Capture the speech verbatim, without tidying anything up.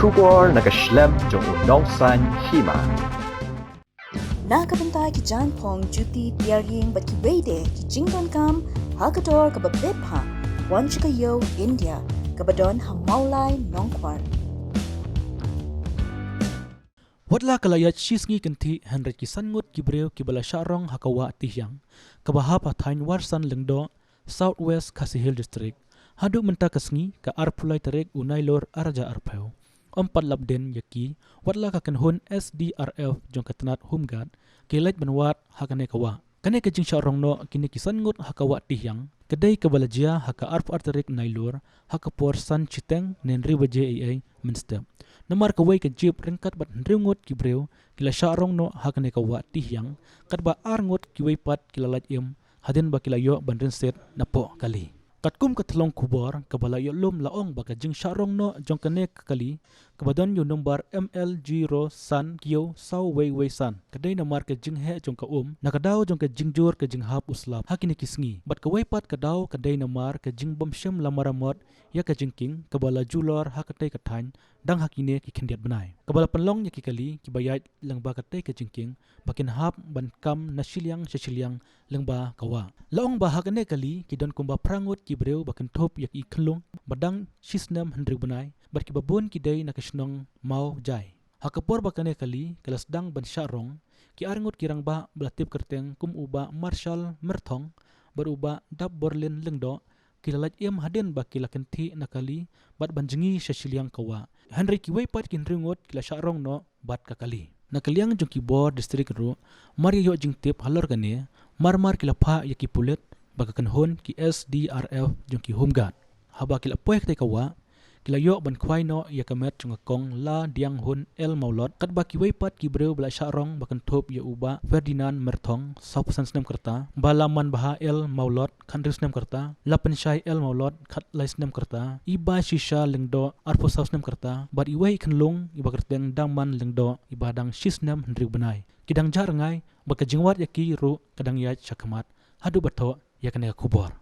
Khubor na ka shlem jong u nongsan hima. Na ka bynta ki jaiñphong, juti, tiar ïing bad kiwei de ki jingdonkam ha ka dor kaba bit bha, wan sha ka ïew India kaba don ha Mawlai Nongkwar. Wat la ka la ïaid shi sngi kynthih, hynrei ki san ngut ki briew kiba la shah rong ha ka wah Tihiang kaba hap ha thaiñ Warsan Lyngdoh, South West Khasi Hills District, haduh mynta ka sngi, ka arphew lai tarik u Nailur arhajar arphew, ym pat lap dien ïa ki, wat la ka kynhun S D R F jong ka tnat Home Guard ki leit ban wad ha kane ka wah. Kane ka jingshah rong noh kine ki san ngut ha ka wah Tihiang ka dei kaba la jia ha ka arphew ar tarik Nailur ha ka por san shiteng ne hynriew baje eiei mynstep. Namar kawei ka jeep ryngkat bad hynriew ngut ki briew ki la shah rong noh ha kane ka wah Tihiang, katba ar ngut kiwei pat ki la lait im hadien ba ki la ïoh ban rynsied napoh kali. Katkum ka thlong khubor kaba la ïoh lum la ong ba ka jingshah rong noh jong kane ka kali kaba don ïa u nombar M L zero san kiew saw wei wei san ka dei namar ka jingheh jong ka um na ka daw jong ka jingjur ka jinghap u slap ha kine ki sngi. Bad kawei pat ka daw ka dei namar ka jingbym shym la maramot ïa ka jingkieng kaba la julor ha katei ka thaiñ dang ha kine ki khyndiat bnai. Kaba la pynlong ïa ki kali kiba ïaid lyngba katei ka jingkieng ba kin hap ban kam na shiliang sha shiliang lyngba ka wah. La ong ba ha kane kali ki don kumba phra ngut ki briew ba kynthup ïa ki khunlung ba dang shi snem hynriew bnai bad kiba bun ki dei na ka shnong Mawjai. Ha ka por ba kane kali ka la sdang ban shah rong, ki ar ngut ki rangbah ba la tip kyrteng kum u Bah Marshal Myrthong bad u Bah Dapborlin Lyngdoh ki la lait im hadien ba ki la kynthih na kali bad ban jngi sha shiliang ka wah. Hynrei kiwei pat ki hynriew ngut ki la shah rong noh bad ka kali. Na ka liang jong ki bor district ruh, mar ïa ïoh jingtip halor kane, mar mar ki la phah ïa ki pulit bad ka kynhun ki S D R F jong ki Home Guard. Haba ki la poi ha katei ka wah, ki la ïoh ban khwai noh ïa ka met jong ka kong Ladianghun L Mawlot, katba kiwei pat ki briew ba la shah rong ba kynthup ïa u Bah Ferdinand Myrthong, sawphew san snem ka rta, Bah Lamanbha L Mawlot, khathynriew snem ka rta, Lapynshai L Mawlot, khatlai snem ka rta, i Bah Shisha Lyngdoh, arphew saw snem ka rta, bad iwei i khunlung iba kyrteng Daman Lyngdoh, iba dang shi snem hynriew bnai. Ki dang jah rngai bad ka jingwad ïa ki ruh ka dang ïaid shakhmat. Haduh ba thoh ïa kane ka khubor.